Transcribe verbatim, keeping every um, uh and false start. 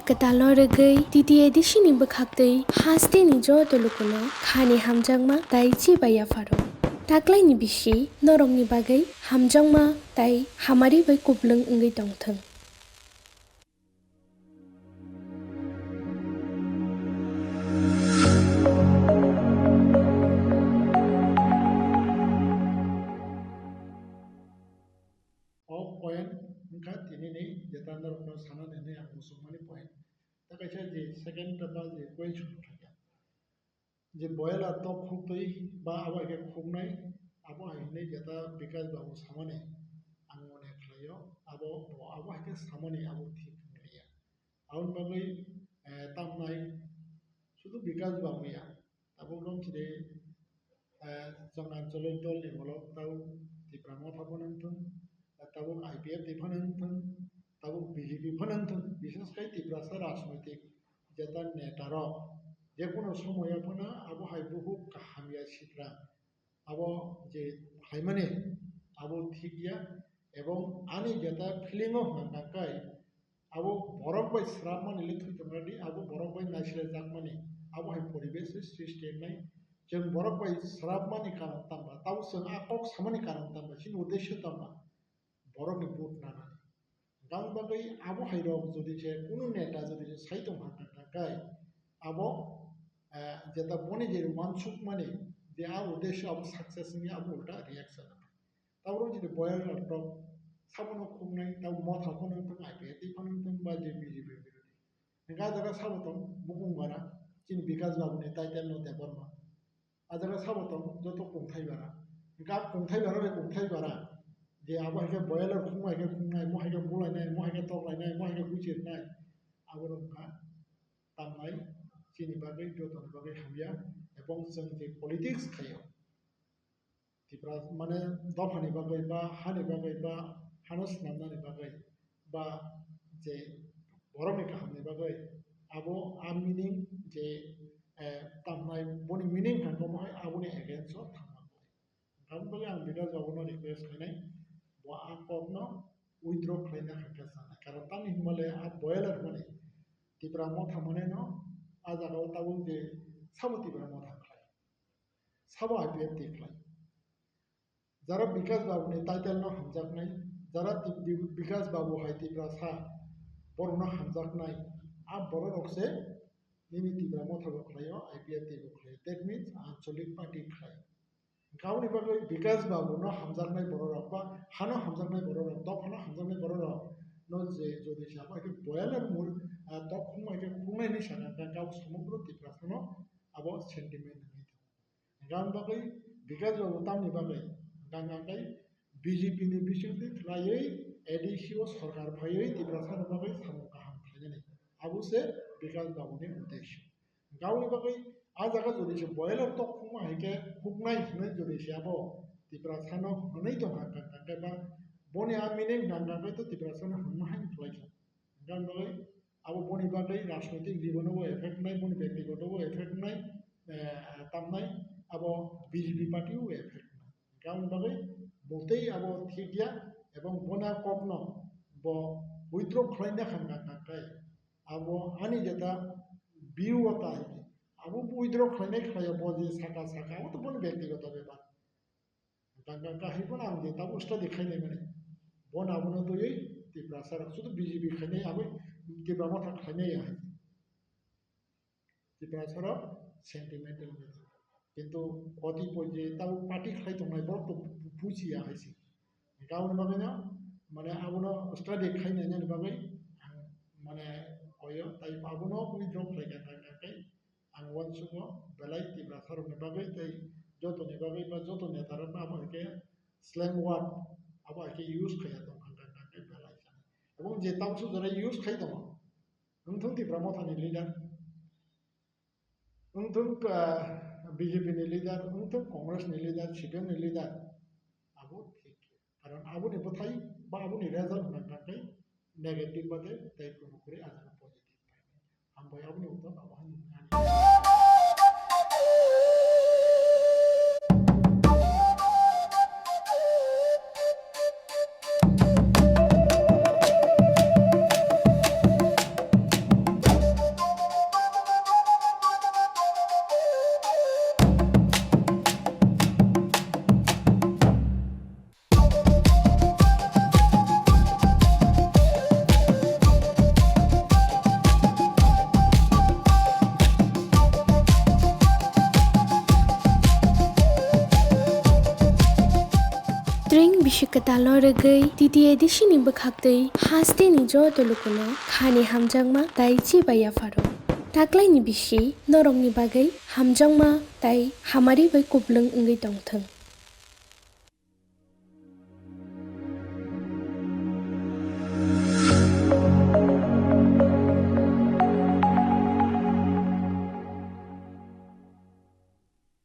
Kwtalo rwgwi T T A D C ni bwkhaktwi hasteni joto lukuno khani hamjakma tei chibai yapharo. Taklaini bisi norokni bagwi hamjakma tei hamari bai kuplung wngwi tongthwng. O point wngkha tinini jeta norokno sanani hwnwi ang muchungmani point. Ta kaisa je second ba je question khaikha. Je boiler tok khuktwi ba abo hai khe khuknai, abo hai hinwi jeta Bikash Babu samani ang mone khlaio, abo bo abo hai khe samani abo thik wngya. Aboni bagwi, eh, tamnai sudu Bikash Babu ya, tabuk romchide, eh, chwng Anchalik dol ni bolok tau Tipra Motha phano wngthung, tabuk I P F T phano wngthung, tabuk B J P phano wngthung, bishes khai Tiprasa rajnoitik jeta neta rok, je kono somoyo phano abo hai buhuk kaham ya sikra, abo je khlaimani abo thik ya, ebong ani jeta feeling o hwnka kai, abo borok bai srapmani le thwi tongradi, abo borok bai naisle jakmani, abo hai poribesh se srishti wngnai. Chwng borok bai srapmani karon tangba, tabo chwng a kok samani karon tangba, chini uddesho tangba, borokni vote nanani. Hwnka bagwi abo hai rok jodi se kunu neta jodi se sai tong hwnka kai, abo, eh, jeta boni je uansukmani je a uddesho abo success wngya, abo ulta reaction. Tabuk jodi boiler rok sabono khuknai, tabuk Motha phano wngthung, I P F T phano wngthung, ba je B J P birodhi. Hwnka jaga sabo tong bukung bara, chini Bikash Babu ni title no Debbarma. A jaga sabo tong joto kungthai bara. Hwnka kungthai bara bai kungthai bara. Je abo hai khe boiler khukma hai khe khuknai, mo hai khe bulainai, mo hai khe toklainai, mo hai khe guchirnai. Abo rok wngkha tamnai chini bagwi, jotoni bagwi hamya, ebong chwng je politics khaio. Tipra mane dophani bagwi ba hani bagwi ba hano swnamnani bagwi ba je borokni kahamni bagwi abo a meaning je, eh, tamnai boni meaning kha omo hai aboni against o thangma khlai. Aboni bagwi ang Bikash Babuno request khlainai, bo a kokno withdraw khlaina hakhe sanai. Karon tamni hwnba le a boiler hwnmani Tipra Motha mane no a jaga o tabuk je sabo Tipra Motha khlai. Sabo I P F T khlai. Jara Bikash Babu ni title no hamjaknai, jara Ti-, Bi-, Bikash Babu hai Tiprasa borok no hamjaknai, a borok rok se nini Tipra Motha bo khlai o, I P F T bo khlai o. That means Anchalik party khlai. Aboni bagwi Bikash Babu no hamjaknai borok rok ba hano hamjaknai borok rok, dophano hamjaknai borok rok no je jodi se abo hai khe boiler mur, ah, tok khumai khe khungnai hinwi sakha, kha, kha, somogro Tiprasa no abo sentiment wngwi tongo. Hwnka hwnba khe Bikash Babu tamni bagwi hwnka hwnka khe B J P ni bisingtwi khlaiwi A D C o sorkar phaiwi Tiprasa ni bagwi samung kaham khlainani. Abo se Bikash Babu ni uddesho. Hwnka hwnba khe a jaga jodi se boiler tok khukma hai khe khuknai hinwi jodi se abo Tiprasa no hwnwi tongkha hwnka hwnka khe ba boni a meaning hwnka hwnka khe to Tiprasa no hwnma hai khlai kha. Hwnka hwnba khe abo boni bagwi rajnoitik jibono bo effect nai, boni byaktigoto bo effect nai, eh, tamnai abo B J P party o effect nai. Hwnka hwnba khe botei abo thik ya, ebong bona kokno bo withdraw khlaina hwnka hwnka khe abo ani jeta view o tai abo withdraw khlainai khlaiya bo je saka saka abo to boni byaktigoto bepar. Hwnka hwnka khe hai phano ang je tabuk study khainai mani. Bono abono twiwi Tiprasa rok sudu B J P khainai abo Tipra Motha khlainai ya hai. Tiprasa rok sentimental wngwi tongo. Kintu kotipoi je tabuk party khlai tongnai borok to bu-, bujiya hai se. Hwnka aboni bagwino mane abono study khainai nani bagwi ang mane koyo tai abono withdraw khlai kha kha kha khe ang uansukgo belai Tiprasa rokni bagwi tei jotoni bagwi ba joto neta rokno abo hai khe slang word abo hai khe use khaiya tong kha kha khe belai kha. Ebong je tamsuk jora use khai tongo, wngthung Tipra Mothani leader, wngthung, ah, B J P ni leader, wngthung Congress ni leader, C P M ni leader, abo thik. Karon aboni bwthai ba aboni result hwnka hwnka khe negative bade tei kunu kwrwi a jaga positive phainai. Hambai aboni ulo abo hai nini ani. Ring bisi kwtalno rwgwi T T A D C ni bwkhaktwi hasteni joto lukuno khani hamjakma tai chiba yapharo. Taklaini bisi norokni bagwi hamjakma tai hamari bai kuplwng wngwi tongthwng.